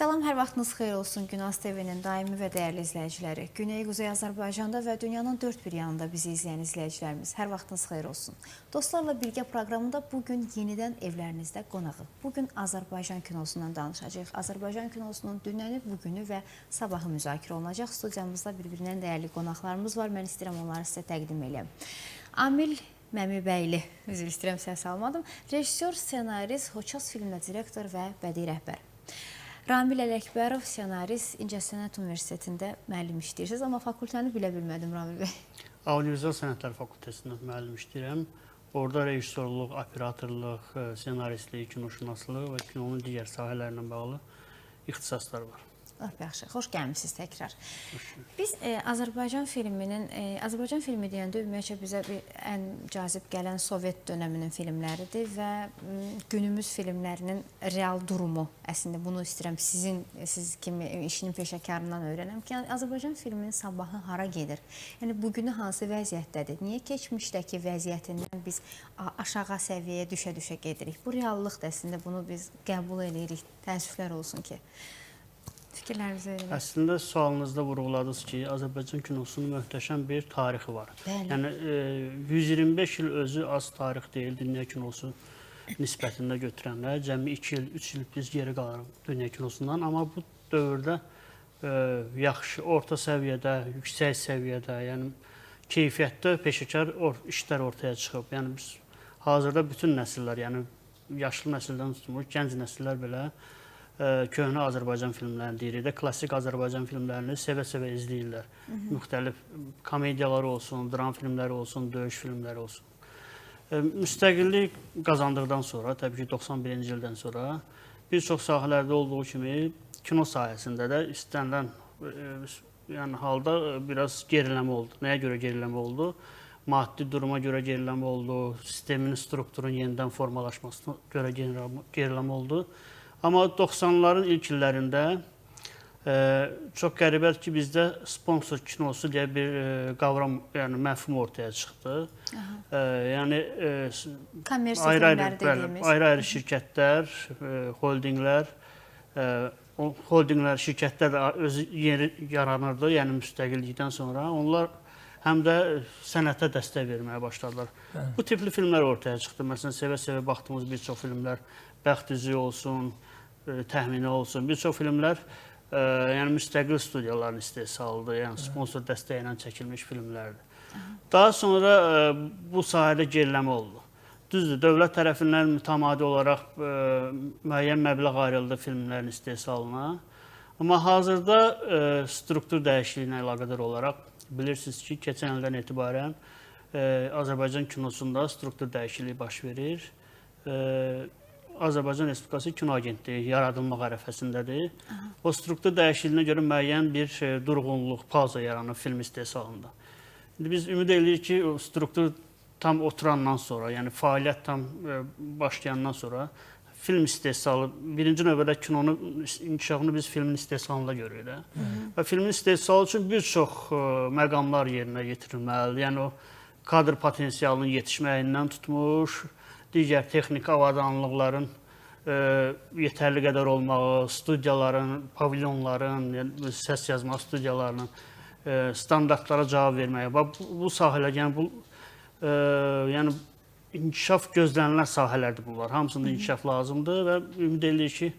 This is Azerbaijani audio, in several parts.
Salam, hər vaxtınız xeyir olsun Günaz TV-nin daimi və dəyərli izləyiciləri. Güney Quzey Azərbaycanda və dünyanın dörd bir yanında bizi izləyən izləyicilərimiz, hər vaxtınız xeyir olsun. Dostlarla birgə proqramında bu gün yenidən evlərinizdə qonağıq. Bu gün Azərbaycan kinosundan danışacağıq. Azərbaycan kinosunun dünəni, bugünü və sabahı müzakirə olunacaq. Studiyamızda bir-birindən dəyərli qonaqlarımız var. Mən istəyirəm onları sizə təqdim eləyəm. Amil Məmibəyli, üzr istəyirəm səhv almadım. Rejissor, ssenarist, Hoças filmdə direktor və bədii rəhbər. Ramil Ələkbərov, ssenarist, İncəsənət Universitetində müəllim işləyirsiniz, amma fakültəni bilə bilmədim Ramil bəy. Audiovizual Sənətlər Fakültəsində müəllim işləyirəm. Orada rejissorluq, operatorluq, ssenaristlik, kinoşünaslıq və kinonun digər sahələrlə bağlı ixtisaslar var. Lap yaxşı. Xoş gəlmisiniz təkrar. Biz Azərbaycan filminin Azərbaycan filmi deyəndə ümumiyyətcə bizə bir ən cazib gələn Sovet dönəminin filmləridir və günümüz filmlərinin real durumu. Əslində bunu istəyirəm siz kimi işinin peşəkarından öyrənəm ki, yəni Azərbaycan filminin sabahı hara gedir? Yəni bugünü hansı vəziyyətdədir? Niyə keçmişdəki vəziyyətindən biz aşağı səviyyəyə düşə-düşə gedirik? Bu reallıqdır əslində, bunu biz qəbul eləyirik. Təəssüflər olsun ki. Fikirlərinizi verin. Əslində sualınızda vurğuladınız ki, Azərbaycan kinosunun möhtəşəm bir tarixi var. Bəli. Yəni 125 il özü az tarix deyil dünya kinosu nisbətində götürəndə. Cəmi 2 il, 3 il biz geri qalırıq dünya kinosundan, amma bu dövrdə yaxşı, orta səviyyədə, yüksək səviyyədə, yəni keyfiyyətdə peşəkar işlər ortaya çıxıb. Yəni biz hazırda bütün nəsillər, yəni yaşlı nəsildən tutmuş, gənc nəsillər belə köhnə Azərbaycan filmlərini deyirik də, klassik Azərbaycan filmlərini sevə-sevə izləyirlər. Müxtəlif komediyalar olsun, dram filmləri olsun, döyüş filmləri olsun. Müstəqillik qazandıqdan sonra, təbii ki 91-ci ildən sonra bir çox sahələrdə olduğu kimi kino sahəsində də istənilən yəni halda biraz geriləmə oldu. Nəyə görə geriləmə oldu? Maddi duruma görə geriləmə oldu, sistemin, strukturun yenidən formalaşmasına görə geriləmə oldu. Amma 90-ların ilk illərində çox qəribədir ki, bizdə sponsor kinosu deyə bir qavram, yəni məfhum ortaya çıxdı. Yəni kommersiya ayrı-ayrı, filmləri dediyimiz. Ayrı-ayrı şirkətlər, holdinqlər, o holdinqlər, şirkətlər də öz yeri yaranırdı, yəni müstəqillikdən sonra onlar həm də sənətə dəstək verməyə başladılar. Bəli. Bu tipli filmlər ortaya çıxdı. Məsələn, sevə-sevə baxdığımız bir çox filmlər, Bəxt üzü olsun, Təxminə olsun, bir çox filmlər yəni müstəqil studiyaların istehsalıdır, yəni sponsor dəstəyi ilə çəkilmiş filmlərdir. Daha sonra bu sahədə geriləmə oldu. Düzdür, dövlət tərəfindən mütəmadi olaraq müəyyən məbləğ ayrıldı filmlərin istehsalına. Amma hazırda struktur dəyişikliyinə əlaqədar olaraq bilirsiniz ki, keçən ildən etibarən Azərbaycan kinosunda struktur dəyişikliyi baş verir. Azərbaycan Respublikası Kino Agentliyi yaradılmaq ərəfəsindədir. O struktur dəyişikliyinə görə müəyyən bir durğunluq, pauza yaranır film istehsalında. İndi biz ümid edirik ki, o struktur tam oturandan sonra, yəni fəaliyyət tam başlayandan sonra film istehsalı, birinci növbədə kinonun inkişafını biz filmin istehsalında görürük də. Və filmin istehsalı üçün bir çox məqamlar yerinə yetirilməlidir. Yəni o kadr potensialının yetişməyindən tutmuş, digər texniki avadanlıqların yetərli qədər olmağı, studiyaların, pavilyonların, yəni səs yazma studiyalarının standartlara cavab verməyi. Bax bu sahələr, yəni bu yəni inkişaf gözlənilən sahələrdir bunlar. Hamısında inkişaf lazımdır və ümid edirik ki,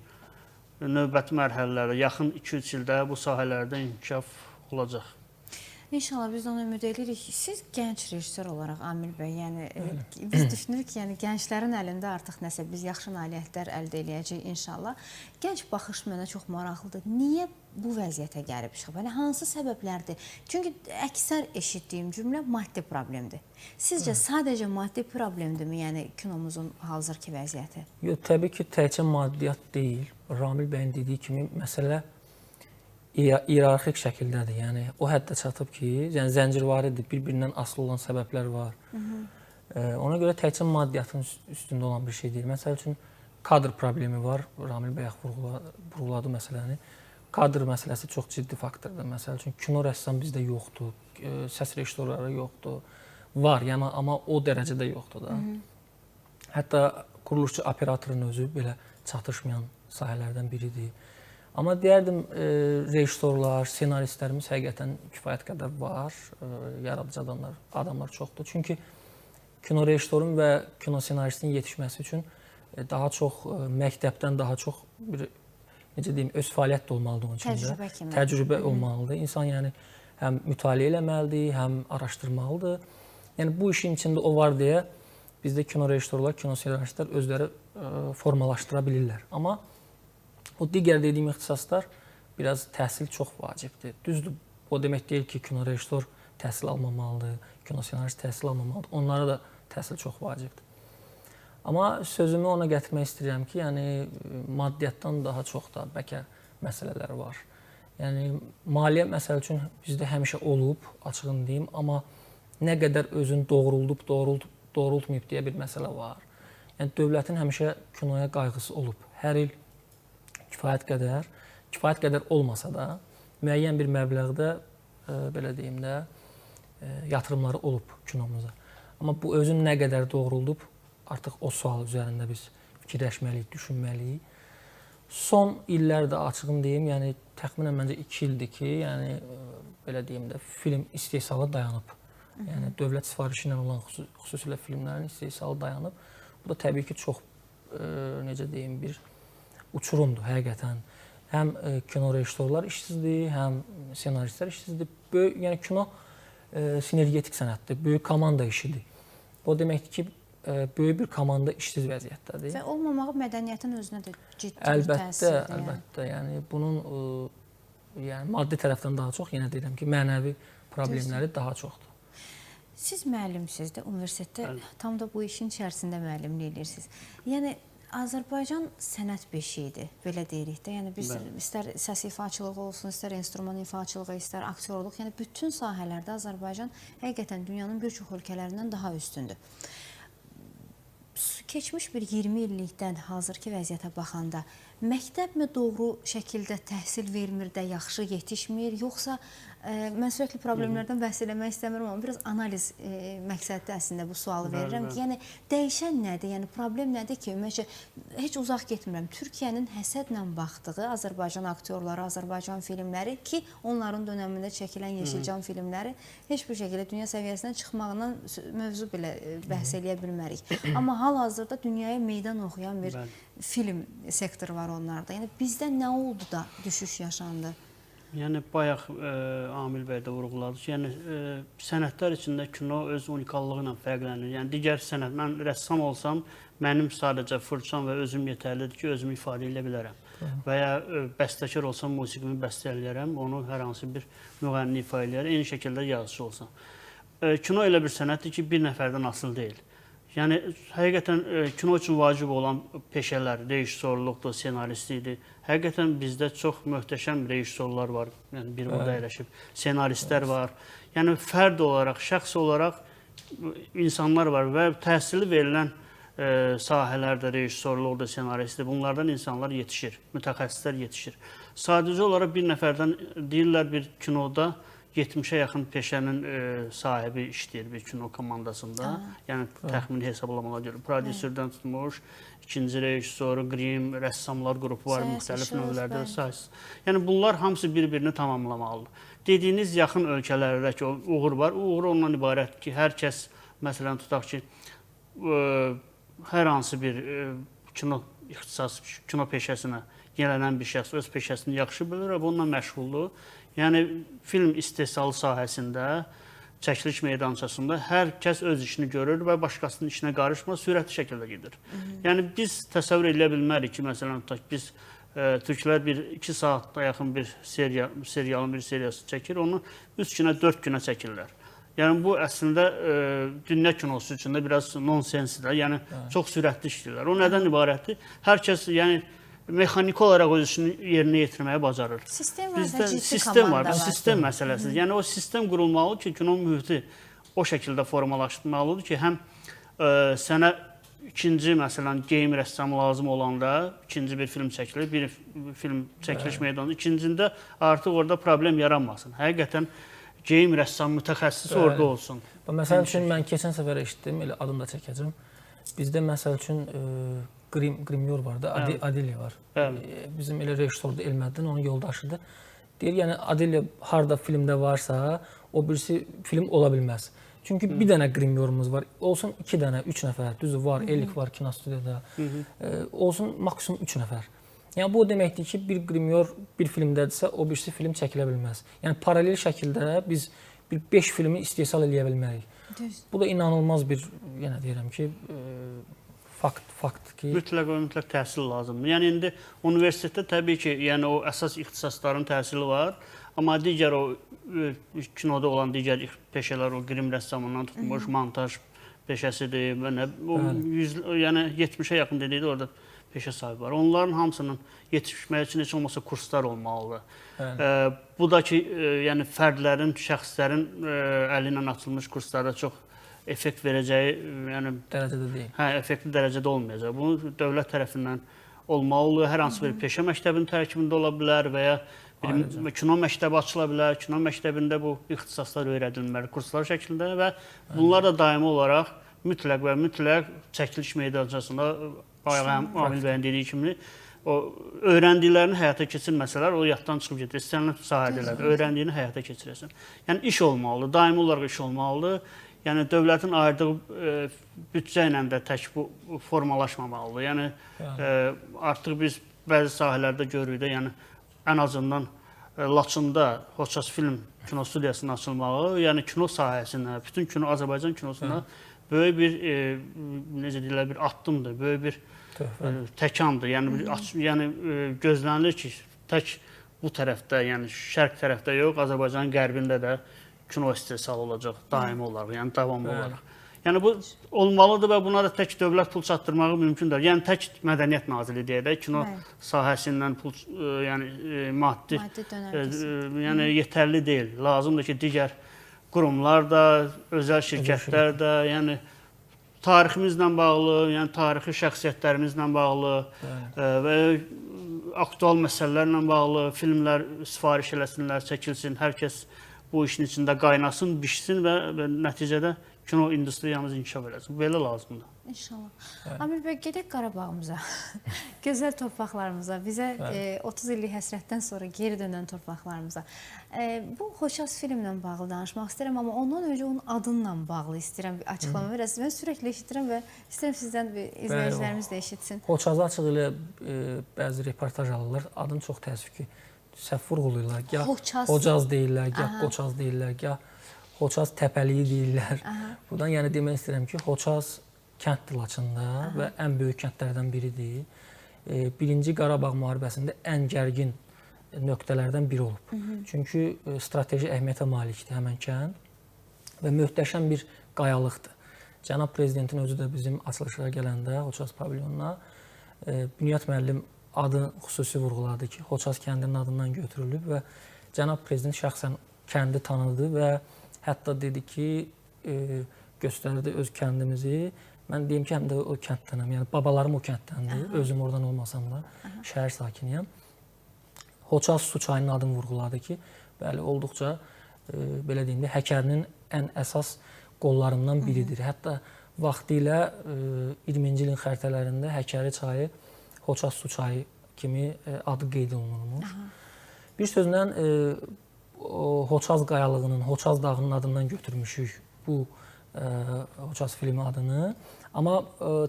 növbəti mərhələlərdə, yaxın 2-3 ildə bu sahələrdə inkişaf olacaq. İnşallah biz də ona ümid edirik. Siz gənc rejissor olaraq Amil bəy, yəni biz düşünürük ki, yəni gənclərin əlində artıq nəsə biz yaxşı nailiyyətlər əldə eləyəcəyik inşallah. Gənc baxış mənə çox maraqlıdır. Niyə bu vəziyyətə gəlib çıxıb? Yəni hansı səbəblərdir? Çünki əksər eşitdiyim cümlə maddi problemdir. Sizcə sadəcə maddi problemdirmi, yəni kinomuzun hazırki vəziyyəti? Yox, təbii ki, təkcə maddiyyat deyil. Ramil bəyin dediyi kimi məsələ iyerarxik şəkildədir. Yəni o həddə çatıb ki, yəni zəncirvaridir, bir-birindən asılı olan səbəblər var. Ona görə təkcə maddiyyatın üstündə olan bir şey deyil. Məsəl üçün kadr problemi var. Ramil bəy vurğuladı məsələni. Kadr məsələsi çox ciddi faktordur. Məsəl üçün kino rəssam bizdə yoxdur, səs rejissorları yoxdur. Var, yəni amma o dərəcədə yoxdur da. Hətta quruluşçu operatorun özü belə çatışmayan sahələrdən biridir. Amma deyərdim rejissorlar, ssenaristlərimiz həqiqətən kifayət qədər var. Yaradıcı adamlar çoxdur. Çünki kino rejissorun və kino ssenaristin yetişməsi üçün daha çox məktəbdən daha çox bir necə deyim, öz fəaliyyət də olmalıdır onun içində. Təcrübə kimi. Təcrübə olmalıdır. İnsan yəni həm mütaliə eləməlidir, həm araşdırmalıdır. Yəni bu işin içində o var deyə bizdə kino rejissorlar, kino ssenaristlər özləri formalaşdıra bilirlər. Amma o digər dediyim ixtisaslar biraz təhsil çox vacibdir. Düzdür, o demək deyil ki, kino rejissor təhsil almamalıdır, kino ssenarist təhsil almamalıdır. Onlara da təhsil çox vacibdir. Amma sözümü ona gətirmək istəyirəm ki, yəni maddiyyatdan daha çox da bəlkə məsələlər var. Yəni maliyyə məsəl üçün bizdə həmişə olub, açığını deyim, amma nə qədər özünü doğruldub, doğrultmayıb deyə bir məsələ var. Yəni dövlətin həmişə kinoya qayğısı olub. Hər il kifayət qədər olmasa da müəyyən bir məbləğdə belə deyim də yatırımları olub kinomuza. Amma bu özünü nə qədər doğruldub, artıq o sual üzərində biz fikirləşməliyik, düşünməliyik. Son illərdə açığını deyim, yəni təxminən məncə 2 ildir ki, yəni belə deyim də film istehsalı dayanıb. Yəni dövlət sifarişi ilə olan xüsusilə filmlərin istehsalı dayanıb. Bu da təbii ki, çox necə deyim, bir uçurumdur həqiqətən. Həm kino rejissorlar işsizdir, həm ssenaristlər işsizdir. Böyük, yəni kino sinergetik sənətdir, böyük komanda işidir. O deməkdir ki, böyük bir komanda işsiz vəziyyətdədir. Və olmamağı mədəniyyətin özünə də ciddi bir təsirdir. Əlbəttə, yəni bunun yəni maddi tərəfdən daha çox, yenə deyirəm ki, mənəvi problemləri daha çoxdur. Siz müəllimsiniz də, universitetdə tam da bu işin içərisində müəllimlik edirsiniz. Yəni Azərbaycan sənət beşiyidir, belə deyirik də. Yəni biz istər səs ifaçılığı olsun, istər enstruman ifaçılığı, istər aktyorluq, yəni bütün sahələrdə Azərbaycan həqiqətən dünyanın bir çox ölkələrindən daha üstündür. Keçmiş bir 20 illikdən hazırki vəziyyətə baxanda məktəbmi doğru şəkildə təhsil vermir də, yaxşı yetişmir, yoxsa mən sürəkli problemlərdən bəhs eləmək istəmirəm, amma biraz analiz məqsədli əslində bu sualı verirəm ki, yəni dəyişən nədir, yəni problem nədir ki, ümumiyyətcə heç uzaq getmirəm. Türkiyənin həsədlə baxdığı Azərbaycan aktyorları, Azərbaycan filmləri ki, onların dönəmində çəkilən Yeşilcan filmləri heç bir şəkildə dünya səviyyəsinə çıxmağından mövzu belə bəhs eləyə bilmərik. Amma hal-hazırda dünyaya meydan oxuyan bir film sektoru var onlarda. Yəni bizdə nə oldu da düşüş yaşandı? Yəni bayaq Amil bəy də vurğuladı ki, yəni sənətlər içində kino öz unikallığı ilə fərqlənir. Yəni digər sənət, mən rəssam olsam, mənim sadəcə fırçam və özüm yetərlidir ki, özümü ifadə edə bilərəm. Və ya bəstəkar olsam, musiqimi bəstələyərəm, onu hər hansı bir müğənni ifadə eləyər, eyni şəkildə yazıcı olsam. Kino elə bir sənətdir ki, bir nəfərdən asılı deyil. Yəni həqiqətən kino üçün vacib olan peşələr, rejissorluqdur, ssenaristlikdir. Həqiqətən bizdə çox möhtəşəm rejissorlar var. Yəni bir burada əyləşib, ssenaristlər var. Yəni fərd olaraq, şəxs olaraq insanlar var və təhsili verilən sahələrdə rejissorluqdur, ssenaristdir. Bunlardan insanlar yetişir, mütəxəssislər yetişir. Sadəcə olaraq bir nəfərdən deyirlər bir kinoda 70-ə yaxın peşənin sahibi işləyir bir kino komandasında. Yəni təxmini hesablamalar görə prodüserdən tutmuş, ikinci rejissoru, qrim, rəssamlar qrupu var, müxtəlif növlərdə sahəsiz. Yəni bunlar hamısı bir-birini tamamlamalıdır. Dediyiniz yaxın ölkələrdəki o uğur var. Uğur ondan ibarətdir ki, hər kəs məsələn tutaq ki, hər hansı bir kino ixtisas, kino peşəsinə yönələn bir şəxs öz peşəsini yaxşı bilir və bununla məşğuldur. Yəni film istehsalı sahəsində, çəkiliş meydançasında hər kəs öz işini görür və başqasının işinə qarışmır, sürətli şəkildə gedir. Yəni biz təsəvvür edə bilmərik ki, məsələn tutaq biz türklər bir 2 saatda yaxın bir serialın bir seriyası çəkir, onu 3 günə, 4 günə çəkirlər. Yəni bu əslində dünya kinosu üçün də biraz nonsensdir. Yəni çox sürətli işləyirlər. O nədən ibarətdir? Hər kəs yəni mexaniki olaraq öz işini yerinə yetirməyi bacarır. Sistem var Bizdə və ciddi sistem var, komanda var. sistem məsələsidir. Yəni o sistem qurulmalı ki, kino mühiti o şəkildə formalaşdırmalıdır ki, həm sənə ikinci məsələn geyim rəssamı lazım olanda ikinci bir film çəkilir, bir film çəkiliş meydanı, ikincində artıq orada problem yaranmasın. Həqiqətən geyim rəssamı mütəxəssisi orada olsun. Məsəl üçün mən keçən səfər eşitdim, elə adını da çəkəcəm. Bizdə məsəl üçün qrimyor var da, Adeliya var. Bəli. Bizim elə rejissordur Elməddin, onun yoldaşıdır. Deyir, yəni Adeliya harda filmdə varsa, o birisi film ola bilməz. Çünki bir dənə qrimyorumuz var. Olsun 2 dənə, 3 nəfər, düzdür, var, Elik var kinostudiyada. Olsun maksimum 3 nəfər. Yəni bu o deməkdir ki, bir qrimyor bir filmdədirsə, o birisi film çəkilə bilməz. Yəni paralel şəkildə biz bir 5 filmi istehsal eləyə bilmərik. Düz. Bu da inanılmaz bir, yenə deyirəm ki, fakt ki, Mütləq və mütləq təhsil lazımdır. Yəni indi universitetdə təbii ki, yəni o əsas ixtisasların təhsili var, amma digər o kinoda olan digər peşələr, o qrim rəssamından tutmuş, montaj peşəsidir və nə o 100, yəni 70-ə yaxın dedikdə orada peşə sahibi var. Onların hamısının yetişməyi üçün heç olmasa kurslar olmalıdır. Bu da ki, yəni fərdlərin, şəxslərin əli ilə açılmış kurslarda çox effekt verəcəyi, yəni dərəcədə deyil. Hə, effektli dərəcədə olmayacaq. Bunu dövlət tərəfindən olmalıdır. Hər hansı bir peşə məktəbinin tərkibində ola bilər və ya bir kino məktəbi açıla bilər. Kino məktəbində bu ixtisaslar öyrədilməli kurslar şəklində və bunlar da daimi olaraq mütləq və mütləq çəkiliş meydançasında Amil bəyin dediyi kimi o öyrəndiklərini həyata keçirməsələr, o yaddan çıxıb gedir. İstənilən sahədələr öyrəndiyini həyata keçirəsən. Yəni iş olmalıdır, daimi olaraq iş olmalıdır. Yəni dövlətin ayırdığı büdcə ilə də tək bu formalaşmamalıdır. Yəni artıq biz bəzi sahələrdə görürük də, yəni ən azından Laçında Xoçaz film kino studiyasının açılmağı, yəni kino sahəsinə, bütün kino Azərbaycan kinosuna böyük bir necə deyirlər, bir addımdır, böyük bir təkandır. Yəni yəni gözlənilir ki, tək bu tərəfdə, yəni şərq tərəfdə yox, Azərbaycanın qərbində də kino istehsalı olacaq daimi olaraq, yəni davamlı olaraq. Yəni bu olmalıdır və buna da tək dövlət pul çatdırmağı mümkündür. Yəni tək Mədəniyyət Nazirliyi deyək də, kino sahəsindən pul, yəni maddi yəni yetərli deyil. Lazımdır ki, digər qurumlar da, özəl şirkətlər də, yəni tariximizlə bağlı, yəni tarixi şəxsiyyətlərimizlə bağlı və aktual məsələlərlə bağlı filmlər sifariş eləsinlər, çəkilsin, hər kəs bu işin içində qaynasın, bişsin və nəticədə kino industriyamız inkişaf eləsin. Belə lazımdır. İnşallah. Amil bəy, gedək Qarabağımıza, gözəl torpaqlarımıza, bizə 30 illik həsrətdən sonra geri dönən torpaqlarımıza. Bu Xoçaz filmlə bağlı danışmaq istəyirəm, amma ondan öncə onun adınla bağlı istəyirəm bir açıqlama verəsiniz. Mən sürəkli eşidirəm və istəyirəm sizdən bir izləyicilərimiz də eşitsin. Xoçazı açıq elə bəzi reportaj alırlar. Adını çox təəssüf ki, səhv vurğulayırlar. Gah Hocaz deyirlər, gah Qoçaz deyirlər, gah Xoçaz Təpəliyi deyirlər. Buradan yəni demək istəyirəm ki, Xoçaz kənddir Laçında və ən böyük kəndlərdən biridir. Birinci Qarabağ müharibəsində ən gərgin nöqtələrdən biri olub. Çünki strateji əhəmiyyətə malikdir həmən kənd və möhtəşəm bir qayalıqdır. Cənab Prezidentin özü də bizim açılışa gələndə Xoçaz pavilyonuna Bünyad müəllim adı xüsusi vurğuladı ki, Xoçaz kəndinin adından götürülüb və cənab Prezident şəxsən kəndi tanıdı və hətta dedi ki, göstərdi öz kəndimizi. Mən deyim ki, həm də o kənddənəm. Yəni babalarım o kənddəndir. Özüm oradan olmasam da şəhər sakiniyəm. Xoçaz su çayının adını vurğuladı ki, bəli, olduqca belə deyim də Həkərinin ən əsas qollarından biridir. Hətta vaxtilə 20-ci ilin xəritələrində Həkəri çayı Xoçaz su çayı kimi adı qeyd olunurmuş. Bir sözlə Xoçaz qayalığının, Xoçaz dağının adından götürmüşük bu Xoçaz filmi adını. Amma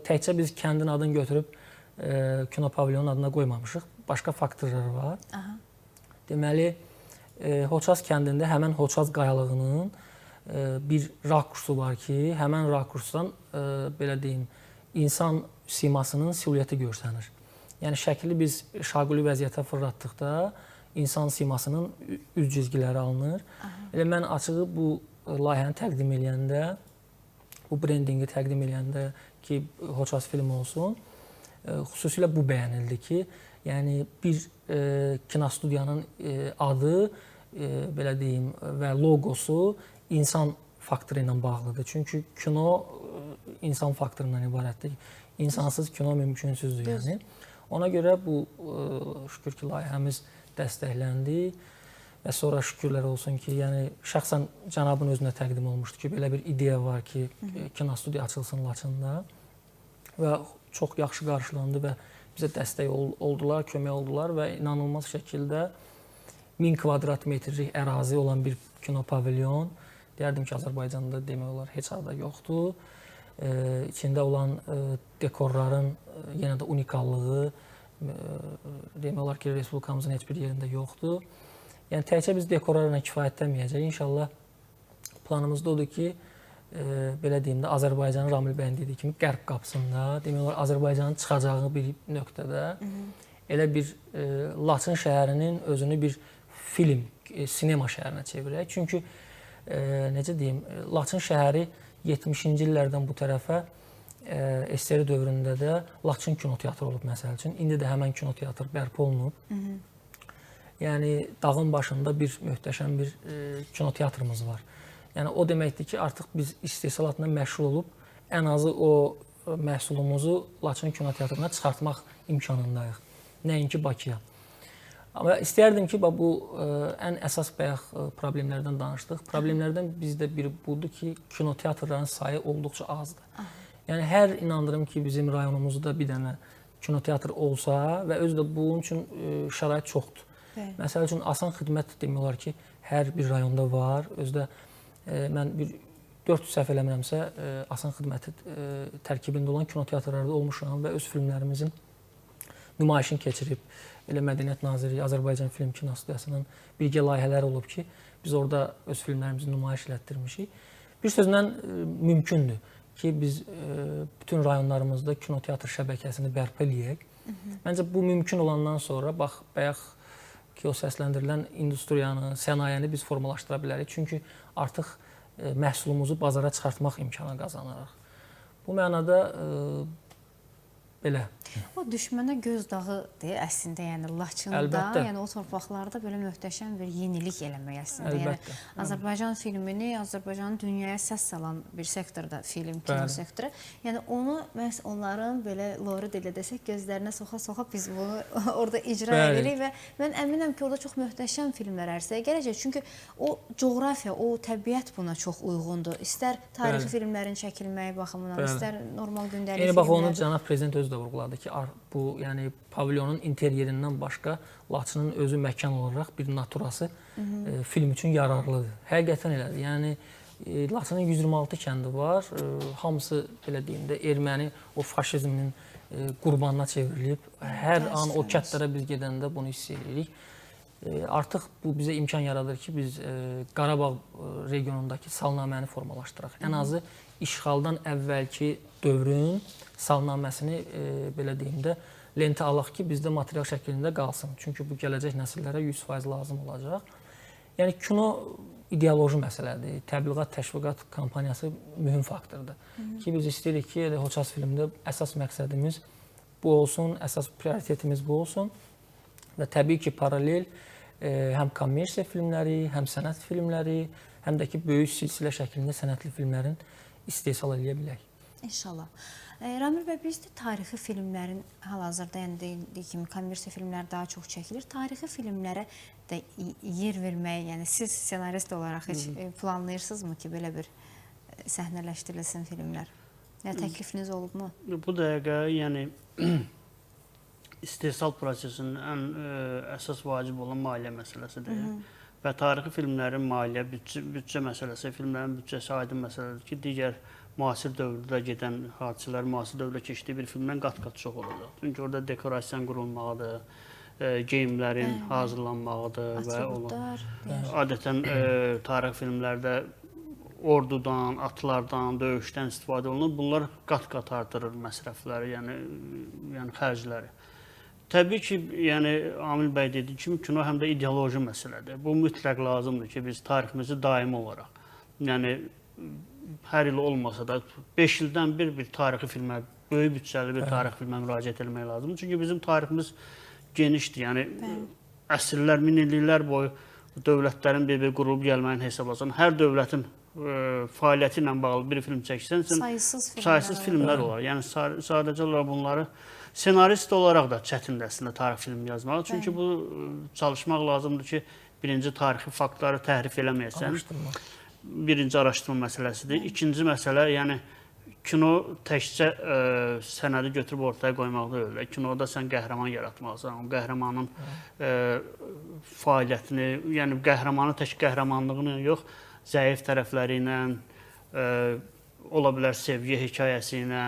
təkcə biz kəndin adını götürüb kino pavilyonun adına qoymamışıq. Başqa faktorlar var. Deməli, Xoçaz kəndində həmən Xoçaz qayalığının bir rakursu var ki, həmən rakursdan belə deyim, insan simasının silueti görsənir. Yəni şəkli biz şaquli vəziyyətə fırlatdıqda insan simasının üz cizgiləri alınır. Elə mən açığı bu layihəni təqdim eləyəndə, bu brendingi təqdim eləyəndə ki, Xoçaz film olsun, xüsusilə bu bəyənildi ki, yəni bir kinostudiyanın adı, belə deyim, və loqosu insan faktoru ilə bağlıdır. Çünki kino insan faktorundan ibarətdir. İnsansız kino mümkünsüzdür yəni. Ona görə bu şükür ki, layihəmiz dəstəkləndi və sonra şükürlər olsun ki, yəni şəxsən cənabın özünə təqdim olmuşdu ki, belə bir ideya var ki, kinostudiya açılsın Laçında və çox yaxşı qarşılandı və bizə dəstək oldular, kömək oldular və inanılmaz şəkildə 1000 kvadrat metrlik ərazi olan bir kino pavilyon, deyərdim ki, Azərbaycanda demək olar heç harada yoxdur. İçində olan dekorların yenə də unikallığı demək olar ki, respublikamızın heç bir yerində yoxdur. Yəni təkcə biz dekorlarla kifayətlənməyəcəyik. İnşallah planımızda odur ki, belə deyim də, Azərbaycanın Ramil bəyin dediyi kimi qərb qapısında, demək olar Azərbaycanın çıxacağı bir nöqtədə elə bir Laçın şəhərinin özünü bir film, sinema şəhərinə çevirək. Çünki necə deyim, Laçın şəhəri 70-ci illərdən bu tərəfə SSR dövründə də Laçın kinoteatrı olub məsəl üçün. İndi də həmən kinoteatr bərpa olunub. Yəni dağın başında bir möhtəşəm bir kinoteatrımız var. Yəni o deməkdir ki, artıq biz istehsalatla məşğul olub ən azı o məhsulumuzu Laçın kinoteatrına çıxartmaq imkanındayıq. Nəinki Bakıya. Amma istəyərdim ki, bax bu ən əsas bayaq problemlərdən danışdıq. Problemlərdən bizdə biri budur ki, kinoteatrların sayı olduqca azdır. Yəni hər inandırım ki, bizim rayonumuzda bir dənə kinoteatr olsa və özü də bunun üçün şərait çoxdur. Bəli. Məsəl üçün asan xidmət demək olar ki, hər bir rayonda var. Özü də mən bir 4 səhv eləmirəmsə, asan xidməti tərkibində olan kinoteatrlarda olmuşam və öz filmlərimizin nümayişini keçirib. Elə Mədəniyyət Nazirliyi, Azərbaycan Film Kinostudiyasının birgə layihələri olub ki, biz orada öz filmlərimizi nümayiş elətdirmişik. Bir sözlə mümkündür ki, biz bütün rayonlarımızda kinoteatr şəbəkəsini bərpa eləyək. Məncə bu mümkün olandan sonra, bax, bayaq ki, o səsləndirilən industriyanı, sənayeni biz formalaşdıra bilərik. Çünki artıq məhsulumuzu bazara çıxartmaq imkanı qazanarıq. Bu mənada belə. O düşmənə göz dağı deyil əslində, yəni Laçında, Əlbəttə. yəni o torpaqlarda belə möhtəşəm bir yenilik eləmək əslində. Əlbəttə. Yəni Azərbaycan filmini, Azərbaycanın dünyaya səs salan bir sektorda film, kino Bəli. sektoru. Yəni onu məhz onların belə lori dilə desək gözlərinə soxa-soxa biz bunu orada icra Bəli. edirik və mən əminəm ki, orada çox möhtəşəm filmlər ərsəyə gələcək. Çünki o coğrafiya, o təbiət buna çox uyğundur. İstər tarixi Bəli. filmlərin çəkilməyi baxımından, Bəli. istər normal gündəlik Eyni bax onu filmlər. cənab prezident özü də vurğuladı ki, bu yəni pavilyonun interyerindən başqa Laçının özü məkan olaraq bir naturası film üçün yararlıdır. Həqiqətən elədir. Yəni Laçının 126 kəndi var. Hamısı belə deyim də erməni o faşizmin qurbanına çevrilib. Hər an o kəndlərə biz gedəndə bunu hiss edirik. Artıq bu bizə imkan yaradır ki, biz Qarabağ regionundakı salnaməni formalaşdıraq. Ən azı işğaldan əvvəlki dövrün salnaməsini belə deyim də lentə alaq ki, bizdə material şəklində qalsın. Çünki bu gələcək nəsillərə 100% lazım olacaq. Yəni kino ideoloji məsələdir. Təbliğat, təşviqat kampaniyası mühüm faktordur. Ki biz istəyirik ki, elə Hoças filmdə əsas məqsədimiz bu olsun, əsas prioritetimiz bu olsun. Və təbii ki, paralel həm kommersiya filmləri, həm sənət filmləri, həm də ki, böyük silsilə şəklində sənətli filmlərin istehsal eləyə bilək. İnşallah. Ramil bəy, bizdə tarixi filmlərin hal-hazırda, yəni deyildiyi kimi kommersiya filmləri daha çox çəkilir. Tarixi filmlərə də yer vermək, yəni siz ssenarist olaraq heç planlayırsınızmı ki, belə bir səhnələşdirilsin filmlər? Ya təklifiniz olubmu? Bu dəqiqə, yəni istehsal prosesinin ən əsas vacib olan maliyyə məsələsidir. Və tarixi filmlərin maliyyə, büdcə məsələsi, filmlərin büdcəsi aydın məsələdir ki, digər müasir dövrdə gedən hadisələr, müasir dövrdə keçdiyi bir filmdən qat-qat çox olacaq. Çünki orada dekorasiyanın qurulmağıdır, geyimlərin hazırlanmağıdır və Atributlar, adətən tarix filmlərdə ordudan, atlardan, döyüşdən istifadə olunur. Bunlar qat-qat artırır məsrəfləri, yəni xərcləri. Təbii ki, yəni Amil bəy dediyi kimi kino həm də ideoloji məsələdir. Bu mütləq lazımdır ki, biz tariximizi daimi olaraq, yəni hər il olmasa da 5 ildən bir tarixi filmə, böyük büdcəli bir tarix filmə müraciət etmək lazımdır. Çünki bizim tariximiz genişdir. Yəni əsrlər, min illiklər boyu dövlətlərin bir-bir qurulub gəlməyini hesablasan, hər dövlətin fəaliyyəti ilə bağlı bir film çəksən, sən Sayısız filmlər sayısız olar. filmlər olar. Yəni sadəcə olaraq bunları senarist olaraq da çətindir əslində tarix filmi yazmaq. Çünki bu çalışmaq lazımdır ki, birinci tarixi faktları təhrif eləməyəsən. Araşdırma. Birinci araşdırma məsələsidir. İkinci məsələ, yəni Kino təkcə sənədi götürüb ortaya qoymaq deyil. Kinoda sən qəhrəman yaratmalısan. O qəhrəmanın fəaliyyətini, yəni qəhrəmanı tək qəhrəmanlığını yox, zəif tərəfləri ilə, ola bilər sevgi hekayəsi ilə,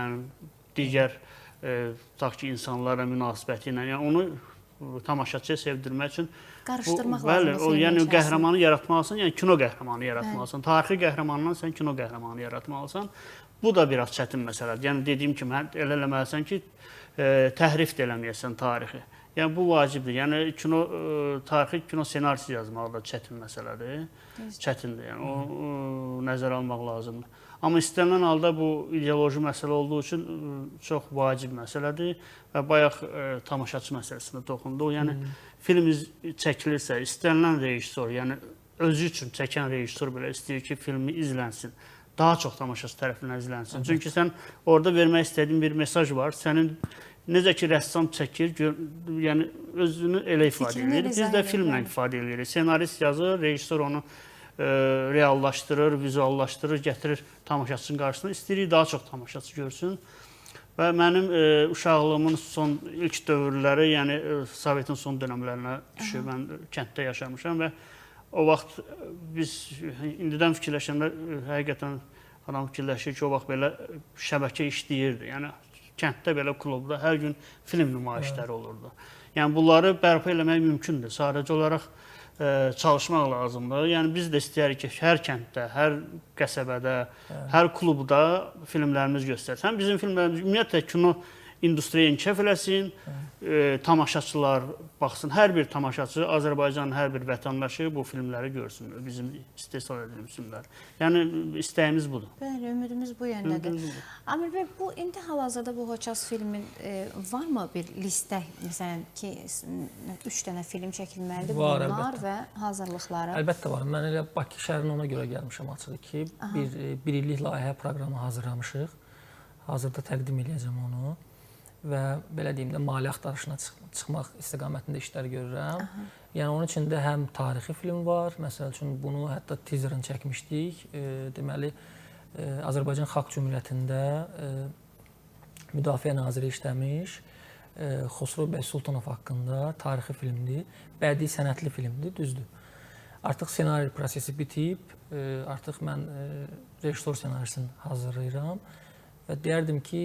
digər tutaq ki, insanlarla münasibəti ilə, yəni onu tamaşaçıya sevdirmək üçün qarışdırmaq bəli, lazımdır. O yəni qəhrəmanı yaratmalısan, yəni kino qəhrəmanı yaratmalısan. Bəli. Tarixi qəhrəmandan sən kino qəhrəmanı yaratmalısan. Bu da biraz çətin məsələdir. Yəni dediyim kimi, elə eləməlisən ki, təhrif də eləməyəsən tarixi. Yəni bu vacibdir. Yəni kino tarixi kino ssenarisi yazmaq da çətin məsələdir. Çətindir. Yəni o nəzərə almaq lazımdır. Amma istənilən halda bu ideoloji məsələ olduğu üçün çox vacib məsələdir və bayaq tamaşaçı məsələsinə toxunduq. Yəni film çəkilirsə, istənilən rejissor, yəni özü üçün çəkən rejissor belə istəyir ki, filmi izlənsin. Daha çox tamaşaçı tərəfindən izlənsin. Çünki sən orada vermək istədiyin bir mesaj var. Sənin necə ki rəssam çəkir, yəni özünü elə ifadə edir. Biz də filmlə ifadə edirik. Ssenarist yazır, rejissor onu reallaşdırır, vizuallaşdırır, gətirir tamaşaçının qarşısına. İstəyirik daha çox tamaşaçı görsün. Və mənim uşaqlığımın son ilk dövrləri, yəni Sovetin son dönəmlərinə düşür. Mən kənddə yaşamışam və o vaxt biz indidən fikirləşəndə həqiqətən adam fikirləşir ki, o vaxt belə şəbəkə işləyirdi. Yəni kənddə belə klubda hər gün film nümayişləri olurdu. Yəni bunları bərpa eləmək mümkündür. Sadəcə olaraq çalışmaq lazımdır. Yəni biz də istəyirik ki, hər kənddə, hər qəsəbədə, hər klubda filmlərimiz göstərsin. Həm bizim filmlərimiz ümumiyyətlə kino industriya inkişaf eləsin, tamaşaçılar baxsın. Hər bir tamaşaçı, Azərbaycanın hər bir vətəndaşı bu filmləri görsün. Bizim istehsal edilmiş filmlər. Yəni istəyimiz budur. Bəli, ümidimiz bu yöndədir. Amil bəy, bu indi hal-hazırda bu Hoçaz filmin varmı bir listə, məsələn ki, 3 dənə film çəkilməlidir var, bunlar əlbəttə. Və hazırlıqları? Əlbəttə var. Mən elə Bakı şəhərinə ona görə gəlmişəm açığı ki, bir illik layihə proqramı hazırlamışıq. Hazırda təqdim eləyəcəm onu. Və belə deyim də maliyyə axtarışına çıxmaq istiqamətində işlər görürəm. Aha. Yəni onun içində həm tarixi film var, məsəl üçün bunu hətta teaserini çəkmişdik. Deməli Azərbaycan Xalq Cümhuriyyətində Müdafiə Naziri işləmiş Xosrov bəy Sultanov haqqında tarixi filmdir. Bədii sənətli filmdir, düzdür. Artıq ssenari prosesi bitib, artıq mən rejissor ssenarisini hazırlayıram və deyərdim ki,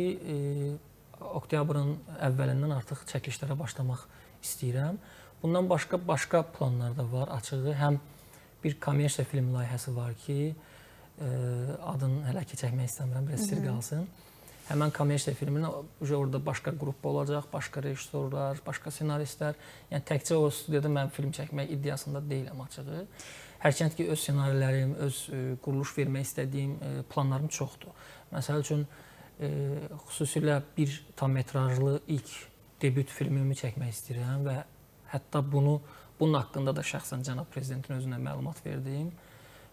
oktyabrın əvvəlindən artıq çəkilişlərə başlamaq istəyirəm. Bundan başqa planlar da var açığı. Həm bir kommersiya film layihəsi var ki, adını hələ ki çəkmək istəmirəm, biraz sir qalsın. Həmən kommersiya filminin orada başqa qrup olacaq, başqa rejissorlar, başqa ssenaristlər. Yəni təkcə o studiyada mən film çəkmək iddiasında deyiləm açığı. Hərçənd ki, öz ssenarilərim, öz quruluş vermək istədiyim planlarım çoxdur. Məsəl üçün, xüsusilə bir tam metrajlı ilk debüt filmimi çəkmək istəyirəm və hətta bunun haqqında da şəxsən cənab prezidentin özünə məlumat verdim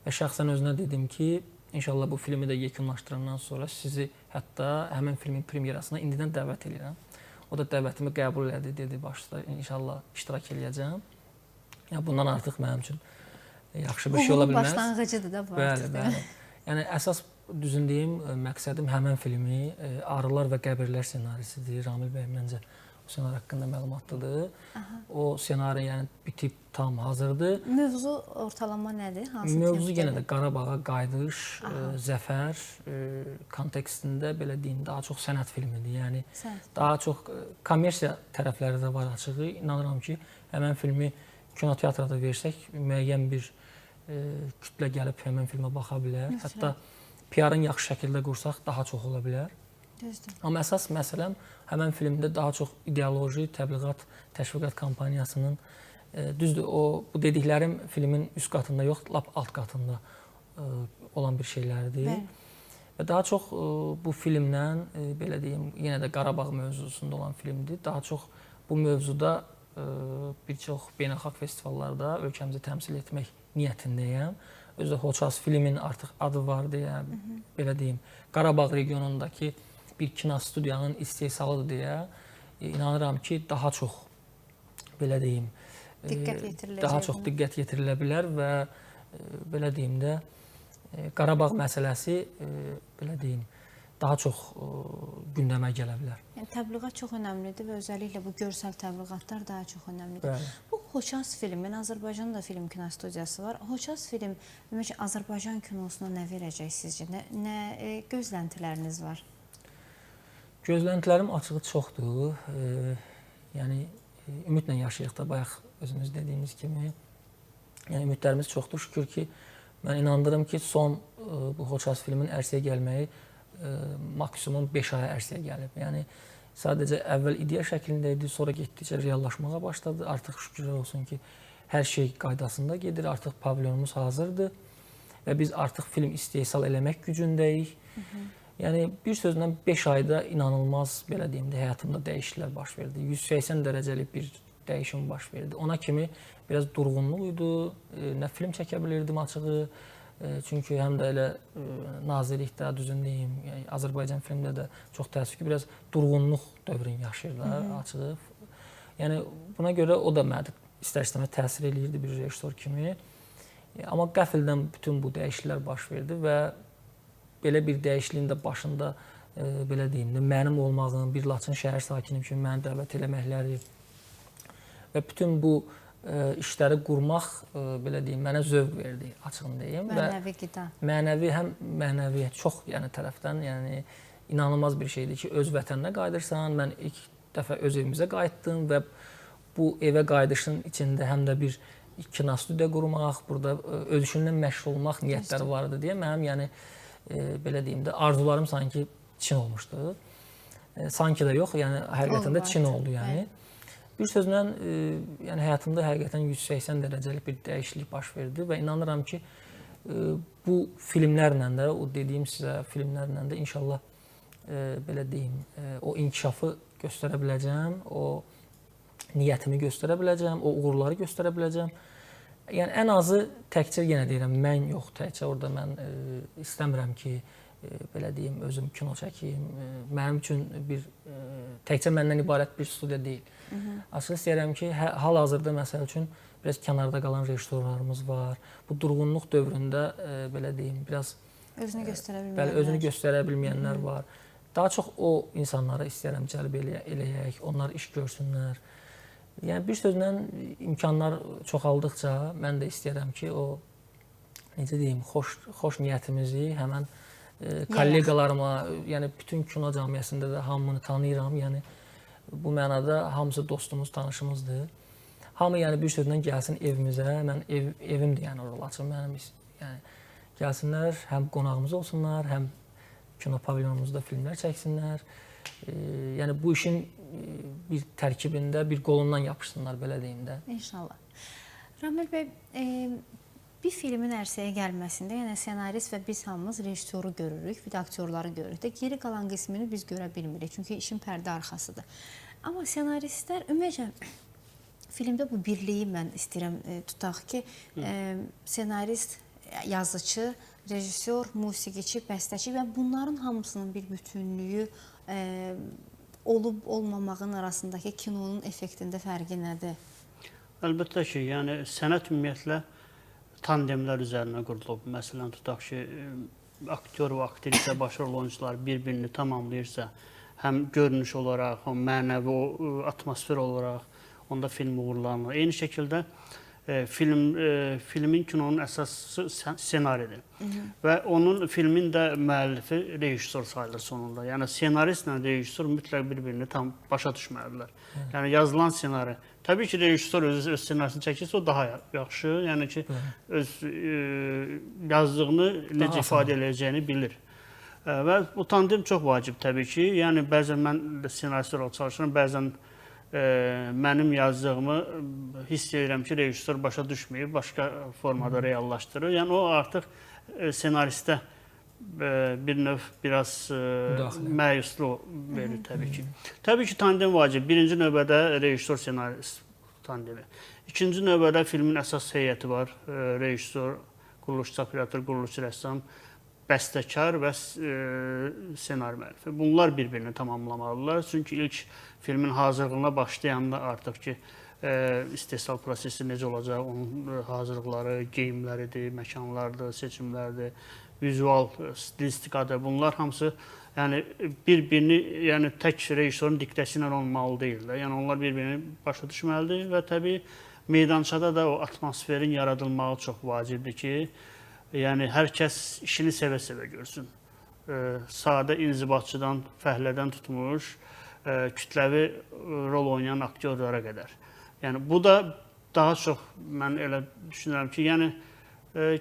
və şəxsən özünə dedim ki, inşallah bu filmi də yekunlaşdırandan sonra sizi hətta həmin filmin premyerasına indidən dəvət edirəm. O da dəvətimi qəbul elədi, dedi başda inşallah iştirak eləyəcəm. Yəni bundan artıq mənim üçün yaxşı bir şey ola bilməz. Başlanğıcıdır da bu artıq. Bəli, bəli. Yəni əsas düzün deyim, məqsədim həmən filmi Arılar və Qəbirlər ssenarisidir. Ramil bəy məncə o ssenari haqqında məlumatlıdır. Aha. O ssenari yəni bitib tam hazırdır. Mövzu ortalama nədir? Hansı mövzu yenə də Qarabağa qayıdış, zəfər kontekstində belə deyim, daha çox sənət filmidir. Yəni sənət. Daha çox kommersiya tərəfləri də var açığı. İnanıram ki, həmən filmi kinoteatrda versək, müəyyən bir kütlə gəlib həmən filmə baxa bilər. Məsələn. Hətta PR-ın yaxşı şəkildə qursaq daha çox ola bilər. Düzdür. Amma əsas məsələm həmən filmdə daha çox ideoloji, təbliğat, təşviqat kampaniyasının düzdür, o bu dediklərim filmin üst qatında yox, lap alt qatında olan bir şeylərdir. Bəli. Və daha çox bu filmlə belə deyim, yenə də Qarabağ mövzusunda olan filmdir. Daha çox bu mövzuda bir çox beynəlxalq festivallarda ölkəmizi təmsil etmək niyyətindəyəm. Özü də Hoçaz filmin artıq adı var deyə, belə deyim, Qarabağ regionundakı bir kino studiyanın istehsalıdır deyə inanıram ki, daha çox belə deyim, diqqət yetiriləcək. Daha çox diqqət yetirilə bilər və belə deyim də Qarabağ məsələsi belə deyim, daha çox gündəmə gələ bilər. Yəni təbliğat çox önəmlidir və özəlliklə bu görsəl təbliğatlar daha çox önəmlidir. Bəli. Bu Xoçaz filmin Azərbaycanda da film kinostudiyası var. Xoçaz film ümumiyyətcə Azərbaycan kinosuna nə verəcək sizcə? Nə gözləntiləriniz var? Gözləntilərim açığı çoxdur. Yəni ümidlə yaşayırıq da, bayaq özünüz dediyiniz kimi. Yəni ümidlərimiz çoxdur. Şükür ki, mən inandırım ki, son bu Xoçaz filmin ərsəyə gəlməyi maksimum 5 aya ərsəyə gəlib. Yəni sadəcə əvvəl ideya şəklində idi, sonra getdikcə reallaşmağa başladı. Artıq şükürlər olsun ki, hər şey qaydasında gedir. Artıq pavilyonumuz hazırdır və biz artıq film istehsal eləmək gücündəyik. Hı -hı. Yəni bir sözlə 5 ayda inanılmaz, belə deyim də, həyatımda dəyişikliklər baş verdi. 180 dərəcəlik bir dəyişim baş verdi. Ona kimi biraz durğunluq idi, nə film çəkə bilirdim açığı. Çünki həm də elə nazirlikdə, düzün deyim, yəni Azərbaycan filmdə də çox təəssüf ki, biraz durğunluq dövrünü yaşayırlar açığı. Yəni buna görə o da mənə istər-istəməz təsir eləyirdi bir rejissor kimi. Amma qəfildən bütün bu dəyişikliklər baş verdi və belə bir dəyişikliyin də başında belə deyim də, mənim olmağım, bir Laçın şəhər sakini kimi məni dəvət eləməkləri və bütün bu işləri qurmaq, belə deyim, mənə zövq verdi, açığını deyim. Mənəvi qida. Mənəvi, həm mənəvi, çox yəni tərəfdən, yəni inanılmaz bir şeydir ki, öz vətəninə qayıdırsan. Mən ilk dəfə öz evimizə qayıtdım və bu evə qayıdışın içində həm də bir kinostudiya qurmaq, burada öz işinlə məşğul olmaq niyyətləri var idi deyə mənim, yəni belə deyim də, arzularım sanki Çin olmuşdu. Sanki də yox, yəni həqiqətən də Çin oldu yəni. Bəli. Bir sözlə, yəni həyatımda həqiqətən 180 dərəcəlik bir dəyişiklik baş verdi və inanıram ki, bu filmlərlə də, o dediyim sizə filmlərlə də inşallah belə deyim, o inkişafı göstərə biləcəm, o niyyətimi göstərə biləcəm, o uğurları göstərə biləcəm. Yəni ən azı təkcə yenə deyirəm, mən yox, təkcə orada mən istəmirəm ki, belə deyim, özüm kino çəkiyim. Mənim üçün bir təkcə məndən ibarət bir studiya deyil. Açıq istəyirəm ki, hal-hazırda məsəl üçün biraz kənarda qalan rejissorlarımız var. Bu durğunluq dövründə belə deyim, biraz özünü göstərə bilməyənlər. Bəli, özünü göstərə bilməyənlər var. Daha çox o insanları istəyirəm cəlb eləyək, onlar iş görsünlər. Yəni bir sözlə imkanlar çoxaldıqca mən də istəyirəm ki, o necə deyim, xoş niyyətimizi həmən kolleqalarıma, yəni bütün kino cəmiyyətində də hamını tanıyıram. Yəni bu mənada hamısı dostumuz, tanışımızdır. Hamı yəni bir sözlə gəlsin evimizə. Mən evimdir yəni orada Laçın mənim, yəni gəlsinlər, həm qonağımız olsunlar, həm kino pavilyonumuzda filmlər çəksinlər. Yəni bu işin bir tərkibində, bir qolundan yapışsınlar, belə deyim də. İnşallah. Ramil bəy, bir filmin ərsəyə gəlməsində, yəni senarist və biz hamımız rejissoru görürük, bir də aktyorları görürük də, geri qalan qismini biz görə bilmirik, çünki işin pərdə arxasıdır. Amma senaristlər, ümumiyyətcə, filmdə bu birliyi mən istəyirəm tutaq ki, senarist, yazıcı, rejissor, musiqiçi, bəstəçi və bunların hamısının bir bütünlüyü olub olmamağın arasındakı kinonun effektində fərqi nədir? Əlbəttə ki, yəni sənət ümumiyyətlə tandemlər üzərinə qurulub. Məsələn, tutaq ki, aktyor və aktrisa, başrol oyuncular bir-birini tamamlayırsa, həm görünüş olaraq, həm mənəvi atmosfer olaraq onda film uğurlanır. Eyni şəkildə filmin, kinonun əsası ssenaridir. Və onun filmin də müəllifi rejissor sayılır sonunda. Yəni senaristlə rejissor mütləq bir-birini tam başa düşməlidirlər. Yəni yazılan ssenari. Təbii ki, rejissor öz ssenarisini çəkirsə o daha yaxşı. Yəni ki, öz yazdığını necə ifadə eləyəcəyini bilir. Və bu tandem çox vacib təbii ki. Yəni bəzən mən də ssenarist olaraq çalışıram, bəzən mənim yazdığımı hiss edirəm ki, rejissor başa düşməyib, başqa formada reallaşdırır. Yəni o artıq ssenaristə bir növ biraz məyusluq verir təbii ki. Təbii ki, tandem vacib. Birinci növbədə rejissor-ssenarist tandemi. İkinci növbədə filmin əsas heyəti var. Rejissor, quruluşçu operator, quruluşçu rəssam, bəstəkar və ssenari müəllifi. Bunlar bir-birini tamamlamalıdırlar. Çünki ilk filmin hazırlığına başlayanda artıq ki, istehsal prosesi necə olacaq, onun hazırlıqları, geyimləridir, məkanlardır, seçimlərdir, vizual stilistikadır. Bunlar hamısı Yəni bir-birini, yəni tək rejissorun diktəsi ilə olmalı deyil də. Yəni onlar bir-birini başa düşməlidir və təbii meydançada da o atmosferin yaradılmağı çox vacibdir ki, yəni hər kəs işini sevə-sevə görsün. Sadə inzibatçıdan, fəhlədən tutmuş, kütləvi rol oynayan aktyorlara qədər. Yəni bu da daha çox mən elə düşünürəm ki, yəni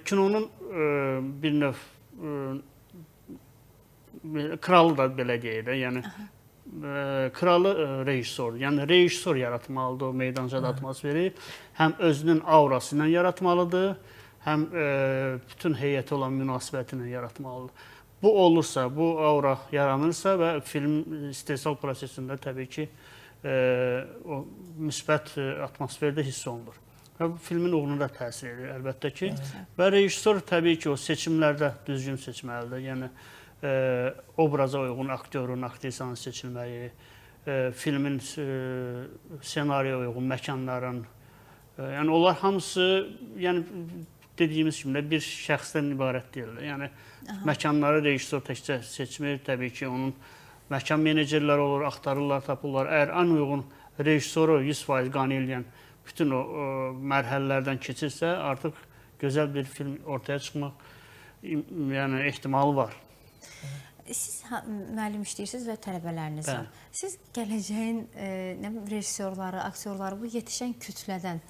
kinonun bir növ kralı da belə deyək də, yəni kralı rejissordur. Yəni rejissor yaratmalıdır o meydançada atmosferi. Həm özünün aurası ilə yaratmalıdır, həm bütün heyətə olan münasibəti ilə yaratmalıdır. Bu olursa, bu aura yaranırsa və film istehsal prosesində təbii ki, o müsbət atmosferdə hiss olunur. Və bu filmin uğuruna da təsir edir əlbəttə ki. Və rejissor təbii ki, o seçimlərdə düzgün seçməlidir. Yəni obraza uyğun aktyorun, aktrisanın seçilməyi, filmin ssenariyə uyğun məkanların, yəni onlar hamısı, yəni dediyimiz kimi də bir şəxsdən ibarət deyil. Yəni məkanları rejissor təkcə seçmir, təbii ki, onun məkan menecerləri olur, axtarırlar, tapırlar. Əgər ən uyğun rejissoru 100% qane eləyən bütün o mərhələlərdən keçirsə, artıq gözəl bir film ortaya çıxmaq yəni ehtimalı var. Siz müəllim işləyirsiniz və tələbələriniz var. Siz gələcəyin nə bilim rejissorları, aktyorları bu yetişən kütlədən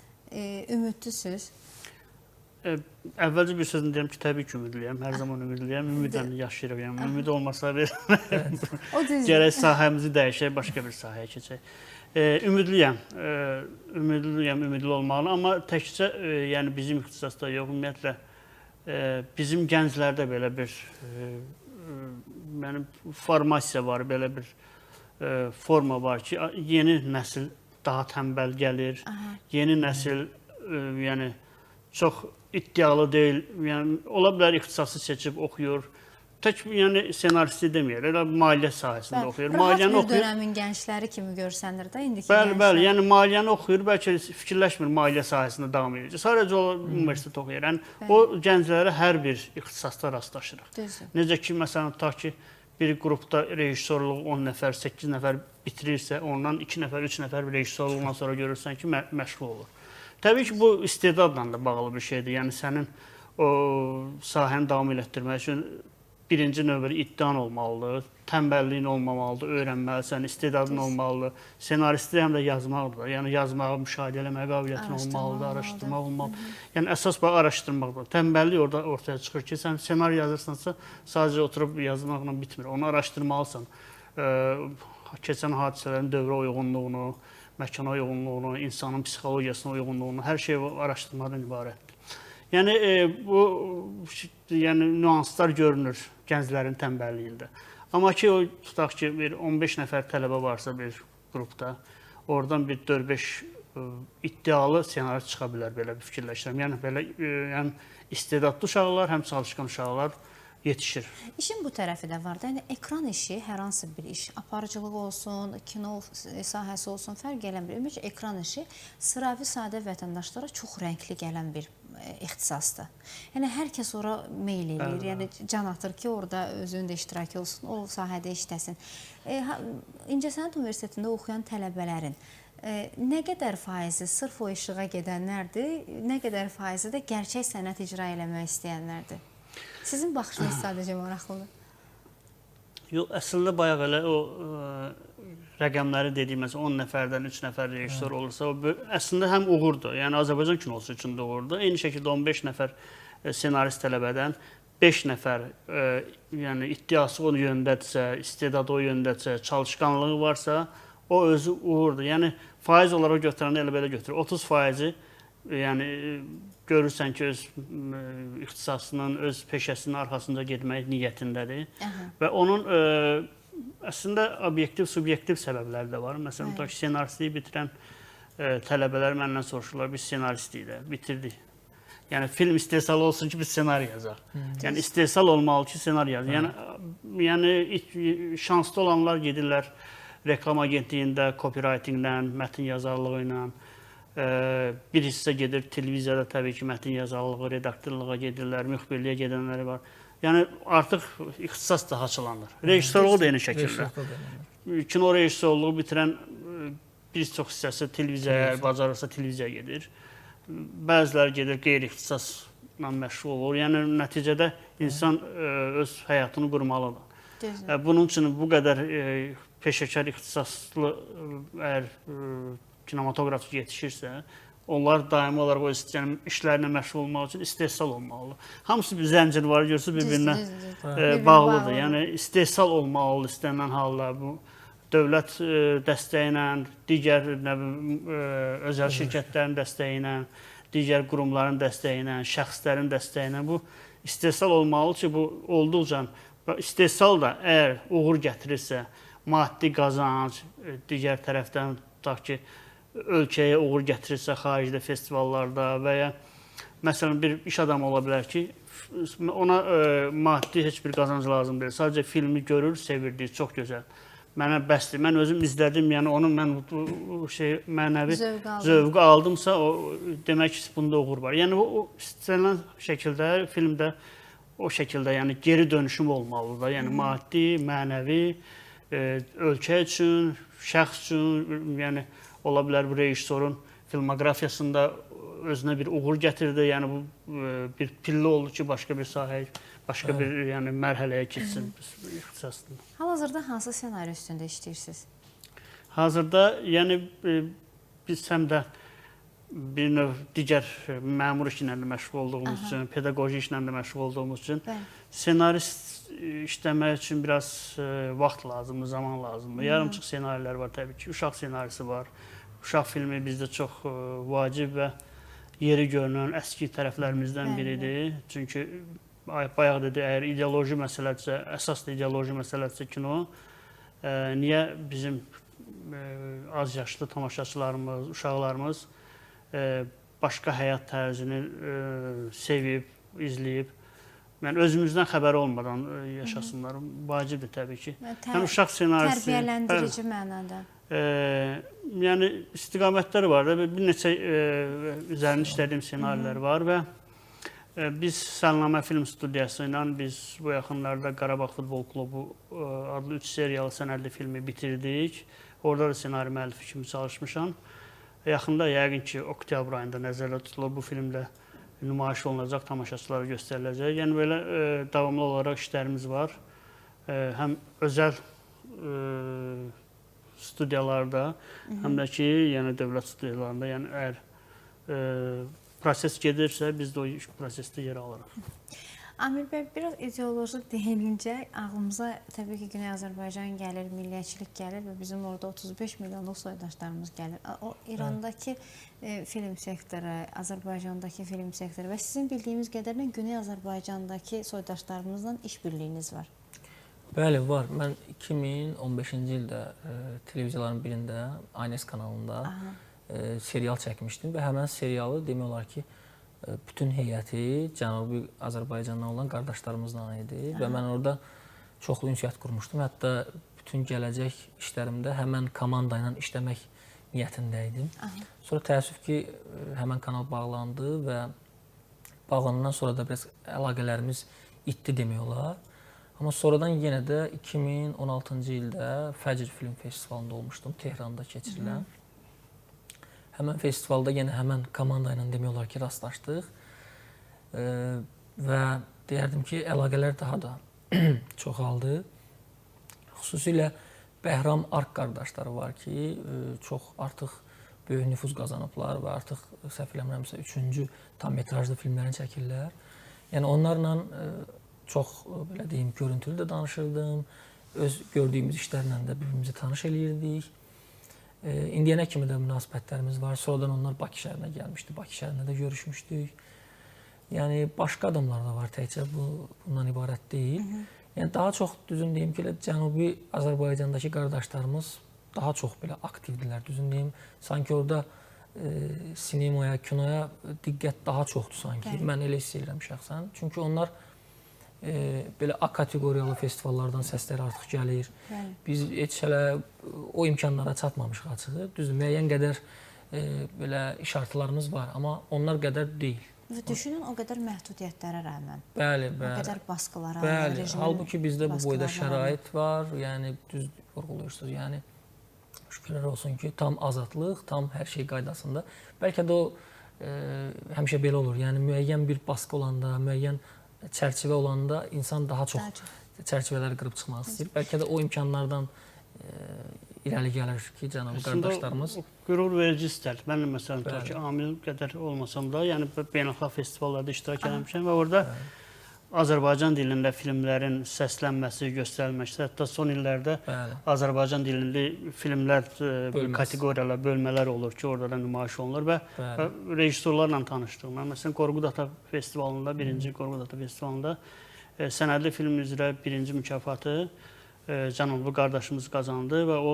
ümidlisiniz? Əvvəlcə bir sözünü deyim ki, təbii ki, ümidliyəm. Hər zaman ümidliyəm. Ümidlə yaşayırıq. Yəni ümid olmasa bir gərək sahəmizi dəyişək, başqa bir sahəyə keçək. Ümidliyəm. Ümidliyəm, ümidli olmalı, amma təkcə yəni bizim ixtisasda yox, ümumiyyətlə bizim gənclərdə belə bir mənim formasiya var, belə bir forma var ki, yeni nəsil daha tənbəl gəlir. Aha. Yeni nəsil yəni çox iddialı deyil. Yəni ola bilər ixtisası seçib oxuyur. Tək yəni ssenaristi deməyək, elə maliyyə sahəsində oxuyur. Maliyyəni oxuyur. Dönəmin gəncləri kimi görsənir də indiki bəli, gənclər. Bəli, yəni maliyyəni oxuyur, bəlkə fikirləşmir maliyyə sahəsində davam edəcək. Sadəcə o universitet oxuyur. Yəni o gənclərə hər bir ixtisasda rastlaşırıq. Düzdür. Necə ki, məsələn, tutaq ki, bir qrupda rejissorluq 10 nəfər, 8 nəfər bitirirsə, ondan 2 nəfər, 3 nəfər rejissorluqdan sonra görürsən ki, məşğul olur. Təbii ki, bu istedadla da bağlı bir şeydir. Yəni sənin o sahəni davam elətdirmək üçün birinci növbədə iddian olmalıdır, tənbəlliyin olmamalıdır, öyrənməlisən, istedadın olmalıdır. Ssenaristi həm də yazmaqdır. Yəni yazmağı, müşahidə eləmək qabiliyyətin olmalıdır, araşdırmaq olmalıdır. Yəni əsas bax araşdırmaqdır. Tənbəllik orada ortaya çıxır ki, sən ssenari yazırsansa, sadəcə oturub yazmaqla bitmir. Onu araşdırmalısan. Keçən hadisələrin dövrə uyğunluğunu, məkana uyğunluğunu, insanın psixologiyasına uyğunluğunu, hər şey araşdırmadan ibarətdir. Yəni bu yəni nüanslar görünür gənclərin tənbəlliyində. Amma ki o tutaq ki bir 15 nəfər tələbə varsa bir qrupda, oradan bir 4-5 iddialı ssenarist çıxa bilər, belə bir fikirləşirəm. Yəni belə həm istedadlı uşaqlar, həm çalışqan uşaqlar yetişir. İşin bu tərəfi də var da. Yəni ekran işi, hər hansı bir iş, aparıcılıq olsun, kino sahəsi olsun, fərq eləmir. Ümumiyyətcə ekran işi sıravi sadə vətəndaşlara çox rəngli gələn bir ixtisasdır. Yəni hər kəs ora meyl eləyir. Yəni can atır ki, orada özünün də iştirakı olsun, o sahədə işləsin. İncəsənət Universitetində oxuyan tələbələrin nə qədər faizi sırf o işığa gedənlərdir, nə qədər faizi də gerçək sənət icra eləmək istəyənlərdir? Sizin baxışınız sadəcə maraqlıdır. Yox, əslində bayaq elə o rəqəmləri dediyim, məsələn 10 nəfərdən 3 nəfər rejissor olursa, o əslində həm uğurdur. Yəni Azərbaycan kinosu üçün də uğurdur. Eyni şəkildə 15 nəfər ssenarist tələbədən 5 nəfər yəni iddiası o yöndədirsə, istedadı o yöndədirsə, çalışqanlığı varsa, o özü uğurdur. Yəni faiz olaraq götürəndə elə belə götürür. 30%-i yəni görürsən ki, öz ixtisasının, öz peşəsinin arxasında getmək niyyətindədir. Aha. Və onun əslində obyektiv, subyektiv səbəbləri də var. Məsələn, tutaq ki, ssenaristliyi bitirən tələbələr məndən soruşurlar, biz ssenaristiyik də, bitirdik. Yəni film istehsalı olsun ki, biz ssenari yazaq. Yəni istehsal olmalı ki, ssenari yazaq. Yəni şanslı olanlar gedirlər reklam agentliyində, copywritinglə, mətn yazarlığı ilə. Bir hissə gedir televiziyada təbii ki, mətn yazarlığı, redaktorluğa gedirlər, müxbirliyə gedənləri var. Yəni artıq ixtisas da haçalanır. Rejissorluğu da eyni şəkildə. Kino rejissorluğu bitirən bir çox hissəsi televiziyaya, bacarırsa televiziyaya gedir. Bəziləri gedir qeyri-ixtisasla məşğul olur. Yəni nəticədə insan öz həyatını qurmalıdır. Düzdür. Bunun üçün bu qədər peşəkar ixtisaslı əgər kinematoqrafçı yetişirsə, onlar daimi olaraq o işlərlə məşğul olmaq üçün istehsal olmalıdır. Hamısı bir zəncir var, görürsünüz, bir-birinə bağlıdır. Yəni istehsal olmalıdır istənilən halda bu dövlət dəstəyi ilə, digər nə bilim, özəl şirkətlərin dəstəyi ilə, digər qurumların dəstəyi ilə, şəxslərin dəstəyi ilə bu istehsal olmalıdır ki, bu olduqca istehsal da əgər uğur gətirirsə, maddi qazanc, digər tərəfdən tutaq ki, ölkəyə uğur gətirirsə xaricdə festivallarda və ya məsələn bir iş adamı ola bilər ki, ona maddi heç bir qazanc lazım deyil. Sadəcə filmi görür, sevir, deyir, çox gözəl. Mənə bəsdir. Mən özüm izlədim, yəni onun mən bu şey mənəvi zövqü aldımsa, o demək ki, bunda uğur var. Yəni o istənilən şəkildə filmdə o şəkildə, yəni geri dönüşüm olmalıdır da. Yəni maddi, mənəvi, ölkə üçün, şəxs üçün, yəni ola bilər bu rejissorun filmoqrafiyasında özünə bir uğur gətirdi. Yəni bu bir pillə oldu ki, başqa bir sahəyə, başqa bir yəni mərhələyə keçsin ixtisasında. Hal-hazırda hansı ssenari üstündə işləyirsiniz? Hazırda yəni biz həm də bir növ digər məmur işlə də məşğul olduğumuz üçün, pedaqoji işlə də məşğul olduğumuz üçün ssenarist işləmək üçün biraz vaxt lazımdır, zaman lazımdır. Yarımçıq ssenarilər var təbii ki, uşaq ssenarisi var. Uşaq filmi bizdə çox vacib və yeri görünən əski tərəflərimizdən biridir. Çünki bayaq dedi, əgər ideoloji məsələdirsə, əsas da ideoloji məsələdirsə kino, niyə bizim az yaşlı tamaşaçılarımız, uşaqlarımız başqa həyat tərzini sevib, izləyib, yəni özümüzdən xəbəri olmadan yaşasınlar. Vacibdir təbii ki. Yəni uşaq ssenarisi, Tərbiyələndirici mənada. Yəni istiqamətlər var da, bir neçə üzərində işlədiyim ssenarilər var və biz Səlnamə film studiyası ilə biz bu yaxınlarda Qarabağ Futbol Klubu adlı 3 seriyalı sənədli filmi bitirdik. Orada da ssenari müəllifi kimi çalışmışam. Yaxında yəqin ki, oktyabr ayında nəzərdə tutulur bu filmdə nümayiş olunacaq, tamaşaçılara göstəriləcək. Yəni belə davamlı olaraq işlərimiz var. Həm özəl studiyalarda, həm də ki, yəni dövlət studiyalarında, yəni əgər proses gedirsə, biz də o iş prosesdə yer alırıq. Amil bəy, biraz ideoloji deyilincə ağlımıza təbii ki, Güney Azərbaycan gəlir, milliyyətçilik gəlir və bizim orada 35 milyonluq soydaşlarımız gəlir. O İrandakı film sektoru, Azərbaycandakı film sektoru və sizin bildiyimiz qədərlə Güney Azərbaycandakı soydaşlarımızla işbirliyiniz var. Bəli, var. Mən 2015-ci ildə televiziyaların birində, ANS kanalında serial çəkmişdim və həmən serialı demək olar ki, bütün heyəti Cənubi Azərbaycandan olan qardaşlarımızla idi və mən orada çoxlu ünsiyyət qurmuşdum. Hətta bütün gələcək işlərimdə həmən komanda ilə işləmək niyyətində idim. Sonra təəssüf ki, həmən kanal bağlandı və bağlanandan sonra da biraz əlaqələrimiz itdi demək olar. Amma sonradan yenə də 2016-cı ildə Fəcr Film Festivalında olmuşdum, Tehranda keçirilən. Həmən festivalda yenə həmən komanda ilə demək olar ki, rastlaşdıq. Və deyərdim ki, əlaqələr daha da çoxaldı. Xüsusilə Bəhram Ark qardaşları var ki, çox artıq böyük nüfuz qazanıblar və artıq səhv eləmirəmsə 3-cü tam metrajlı filmlərini çəkirlər. Yəni onlarla çox belə deyim, görüntülü də danışırdım. Öz gördüyümüz işlərlə də bir-birimizi tanış eləyirdik. İndiyənə kimi də münasibətlərimiz var. Sonradan onlar Bakı şəhərinə gəlmişdi. Bakı şəhərində də görüşmüşdük. Yəni başqa adamlar da var, təkcə bundan ibarət deyil. Yəni daha çox düzün deyim ki, elə Cənubi Azərbaycandakı qardaşlarımız daha çox belə aktivdirlər. Düzün deyim, sanki orada sinemaya, kinoya diqqət daha çoxdur sanki. Bəli. Mən elə hiss edirəm şəxsən. Çünki onlar belə A kateqoriyalı festivallardan səslər artıq gəlir. Bəli. Biz heç hələ o imkanlara çatmamışıq açığı. Düzdür, müəyyən qədər belə işartılarımız var, amma onlar qədər deyil. Və düşünün o qədər məhdudiyyətlərə rəğmən, Bəli, o bəli. qədər baskılara, Bəli, rejimin halbuki bizdə bu boyda baskılarına rəğmən. şərait var. Yəni düz vurğulayırsınız. Yəni şükürlər olsun ki, tam azadlıq, tam hər şey qaydasında. Bəlkə də o həmişə belə olur. Yəni müəyyən bir baskı olanda, müəyyən çərçivə olanda insan daha çox Daha çox. çərçivələri qırıb çıxmaq istəyir. Bəlkə də o imkanlardan irəli gəlir ki, cənab Əslində, qardaşlarımız. o qürur verici hisslər. Mən də məsələn tutaq Bəli. ki, Amil qədər olmasam da, yəni beynəlxalq festivallarda iştirak etmişəm və orada Azərbaycan dilində filmlərin səslənməsi, göstərilməsi, hətta son illərdə Bəli. Azərbaycan dilində filmlər Bölməsi. kateqoriyalar, bölmələr olur ki, orada da nümayiş olunur və, Bəli. və rejissorlarla tanışdıq. Mən məsələn Qorqud Ata festivalında, birinci Qorqud Ata festivalında sənədli film üzrə birinci mükafatı Cənublu qardaşımız qazandı və o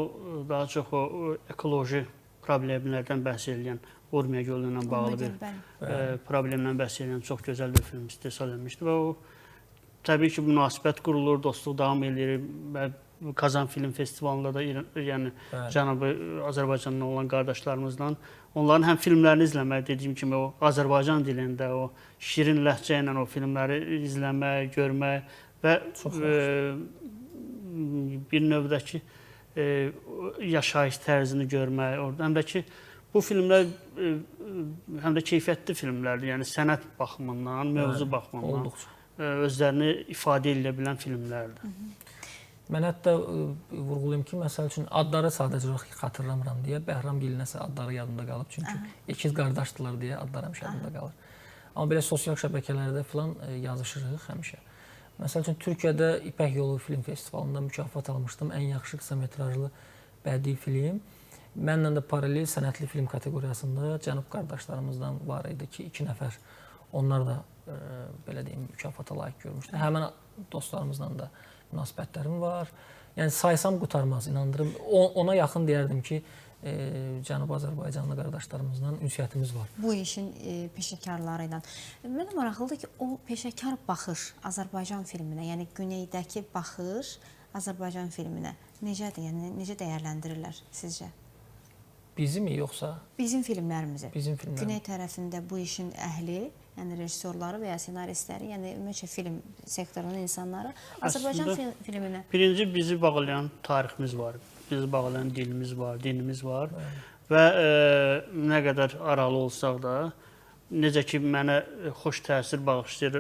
daha çox o ekoloji problemlərdən bəhs edən Urmiya gölü ilə bağlı bir Bəli. Bəli. problemdən bəhs edən çox gözəl bir film istehsal edilmişdi və o təbii ki, münasibət qurulur, dostluq davam eləyir və Kazan Film Festivalında da yəni Bəli. Cənubi Azərbaycandan olan qardaşlarımızla onların həm filmlərini izləmək, dediyim kimi o Azərbaycan dilində o şirin ləhcə ilə o filmləri izləmək, görmək və Çox bir növdəki yaşayış tərzini görmək, orada həm də ki bu filmlər həm də keyfiyyətli filmlərdir. Yəni sənət baxımından, mövzu Bəli, baxımından Olduqca. özlərini ifadə edə bilən filmlərdir. Mən hətta vurğulayım ki, məsəl üçün adları sadəcə olaraq xatırlamıram deyə Bəhramgil nəsə adları yadımda qalıb. Çünki ikiz qardaşdılar deyə adları həmişə yadımda qalır. Amma belə sosial şəbəkələrdə filan yazışırıq həmişə. Məsəl üçün Türkiyədə İpək Yolu Film Festivalında mükafat almışdım. Ən yaxşı qısa metrajlı bədii film. Mənlə də paralel sənətli film kateqoriyasında cənub qardaşlarımızdan var idi ki, 2 nəfər. Onlar da belə deyim, mükafata layiq görmüşdü. Həmin dostlarımızla da münasibətlərim var. Yəni saysam qurtarmaz, inandırım. Ona yaxın deyərdim ki, Cənubi Azərbaycanlı qardaşlarımızla ünsiyyətimiz var. Bu işin peşəkarları ilə. Mənə maraqlıdır ki, o peşəkar baxış Azərbaycan filminə, yəni güneydəki baxış Azərbaycan filminə necədir? Yəni necə dəyərləndirirlər sizcə? Bizi mi yoxsa Bizim filmlərimizi. bizim filmlərimizi? Güney tərəfində bu işin əhli, yəni rejissorları və ya ssenaristləri, yəni ümumiyyətcə film sektorunun insanları Azərbaycan Əslində- filminə Birinci bizi bağlayan tariximiz var, bizi bağlayan dilimiz var, dinimiz var və nə qədər aralı olsaq da, necə ki mənə xoş təsir bağışlayır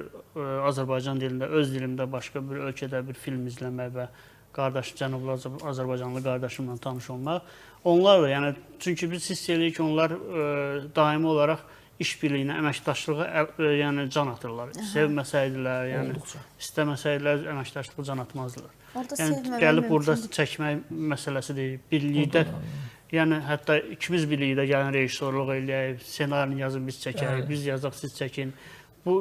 Azərbaycan dilində, öz dilimdə başqa bir ölkədə bir film izləmək və qardaş Cənublu Azərbaycanlı qardaşımla tanış olmaq. Onlar da, yəni çünki biz hiss eləyirik ki, onlar daimi olaraq işbirliyinə, əməkdaşlığa yəni can atırlar. Sevməsəydilər, yəni Olduqca. istəməsəydilər əməkdaşlığa can atmazdılar. Orada Yəni sevməmək gəlib burada mümkündür. çəkmək məsələsi deyil. Birlikdə, yəni hətta ikimiz birlikdə gəlin rejissorluq eləyək, ssenarini yazın biz çəkək, Bəli. biz yazaq siz çəkin. Bu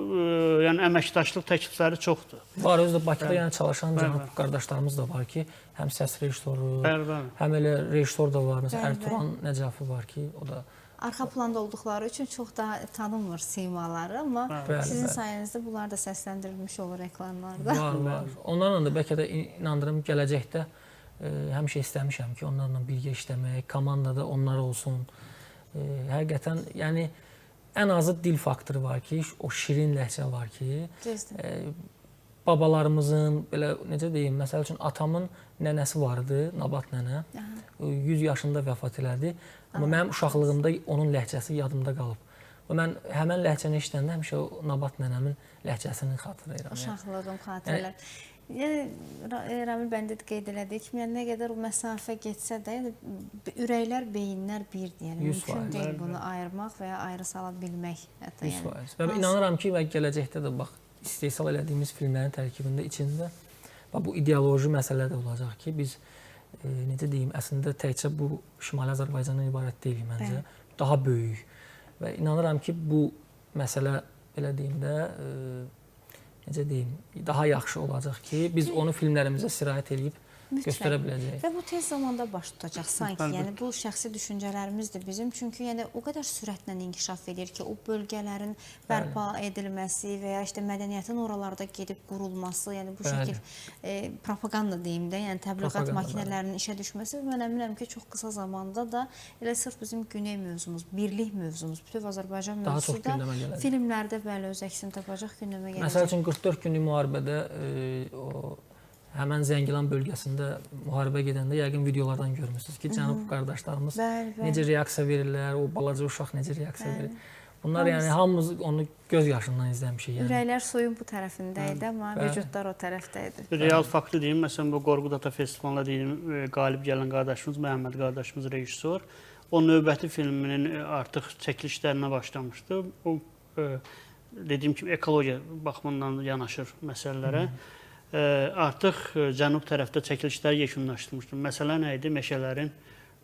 yəni əməkdaşlıq təklifləri çoxdur. Var, özü də Bakıda yəni çalışan Bəli, cənab bəli. qardaşlarımız da var ki, həm səs rejissoru, Bəli, bəli. həm elə rejissor da var. Məsələn, Bəli, Ərturan Nəcəfi var ki, o da Arxa planda olduqları üçün çox daha tanınmır simaları, amma Bəli, sizin bəli. sayənizdə bunlar da səsləndirilmiş olur ekranlarda. var, var. Onlarla da bəlkə də inandırım gələcəkdə həmişə istəmişəm ki, onlarla birgə işləmək, komandada onlar olsun. Həqiqətən, yəni ən azı dil faktoru var ki, o şirin ləhcə var ki, Düzdür. Babalarımızın belə necə deyim, məsəl üçün atamın nənəsi vardı, Nabat nənə. 100 yaşında vəfat elədi. Amma mənim uşaqlığımda onun ləhcəsi yadımda qalıb. Və mən həmən ləhcəni eşidəndə həmişə o Nabat nənəmin ləhcəsini xatırlayıram. Yəni. Uşaqlığım xatirələr. Yəni Ramil bəy də qeyd elədiyi kimi, yəni nə qədər o məsafə getsə də, yəni ürəklər, beyinlər birdir. Yəni 100%. mümkün deyil bunu ayırmaq və ya ayrı sala bilmək. Hətta yəni. 100%. Və inanıram ki, və gələcəkdə də bax istehsal elədiyimiz filmlərin tərkibində içində bax bu ideoloji məsələ də olacaq ki, biz necə deyim, əslində təkcə bu Şimali Azərbaycandan ibarət deyilik məncə. Bəli. Daha böyük. Və inanıram ki, bu məsələ belə deyim də, necə deyim, daha yaxşı olacaq ki, biz onu filmlərimizə sirayət eləyib Göstərə biləcəyik. Və bu tez zamanda baş tutacaq sanki. Əlbəttə. Yəni bu şəxsi düşüncələrimizdir bizim. Çünki yəni o qədər sürətlə inkişaf edir ki, o bölgələrin bərpa edilməsi və ya işte mədəniyyətin oralarda gedib qurulması, yəni bu Bəli. şəkil propaganda deyim də, yəni təbliğat Propaganda, makinelərinin işə düşməsi və mən əminəm ki, çox qısa zamanda da elə sırf bizim güney mövzumuz, birlik mövzumuz, bütöv Azərbaycan Daha mövzusu çox da gündəmə gələcək. filmlərdə bəli öz əksini tapacaq, gündəmə gələcək. Məsəl üçün 44 günlük müharibədə o həmən Zəngilan bölgəsində müharibə gedəndə yəqin videolardan görmüsünüz ki, cənub qardaşlarımız Bəli, bəli. necə reaksiya verirlər, o balaca uşaq necə reaksiya verir. Bunlar yəni hamımız onu göz yaşından izləmişik yəni. Ürəklər suyun bu tərəfində idi, amma Bəli. vücudlar o tərəfdə idi. Bir real faktı deyim, məsələn bu Qorqud Ata festivalında deyim, qalib gələn qardaşımız Məhəmməd qardaşımız rejissor, o növbəti filminin artıq çəkilişlərinə başlamışdı. O dediyim kimi ekologiya baxımından yanaşır məsələlərə. Artıq cənub tərəfdə çəkilişlər yekunlaşdırmışdı. Məsələ nə idi? Meşələrin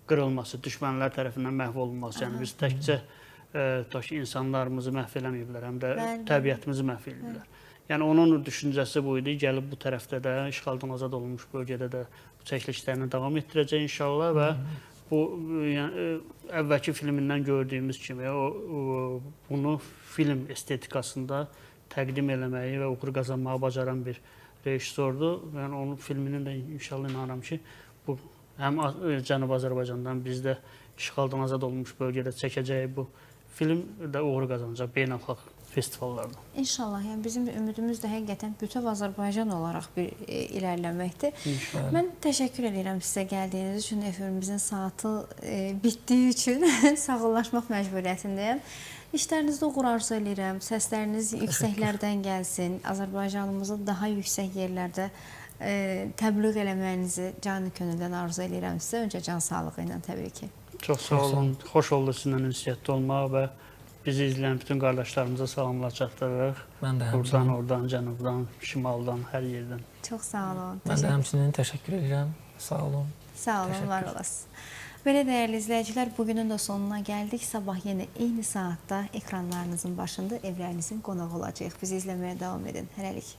qırılması, düşmənlər tərəfindən məhv olunması. Yəni biz təkcə tutaq ki, insanlarımızı məhv eləməyiblər, həm də Bəli. təbiətimizi məhv eləyiblər. Yəni onun düşüncəsi bu idi. Gəlib bu tərəfdə də işğaldan azad olunmuş bölgədə də bu çəkilişlərini davam etdirəcək inşallah və bu yəni, əvvəlki filmindən gördüyümüz kimi o bunu film estetikasında təqdim eləməyi və uğur qazanmağı bacaran bir rejissordur. Yəni onun filminin də inşallah inanıram ki, bu həm Cənubi Azərbaycandan bizdə işğaldan azad olunmuş bölgədə çəkəcəyi bu film də uğur qazanacaq beynəlxalq festivallarda. İnşallah, yəni bizim ümidimiz də həqiqətən bütöv Azərbaycan olaraq bir irəliləməkdir. İnşallah. Mən təşəkkür edirəm sizə gəldiyiniz üçün, efirimizin saatı bitdiyi üçün sağollaşmaq məcburiyyətindəyəm. İşlərinizdə uğur arzu edirəm. Səsləriniz yüksəklərdən gəlsin. Azərbaycanımızı daha yüksək yerlərdə təbliğ eləməyinizi canı könüldən arzu edirəm sizə. Öncə can sağlığı ilə təbii ki. Çox sağ olun. Xoş oldu sizinlə ünsiyyətdə olmaq və bizi izləyən bütün qardaşlarımıza salamlar çatdırırıq. Mən də Buradan, həmçinin, oradan, cənubdan, şimaldan, hər yerdən. Çox sağ olun. mən də həmçinin təşəkkür edirəm. Sağ olun. Sağ olun, var olasınız. Belə dəyərli izləyicilər, bugünün də sonuna gəldik. Sabah yenə eyni saatda ekranlarınızın başında evlərinizin qonağı olacağıq. Bizi izləməyə davam edin. Hələlik.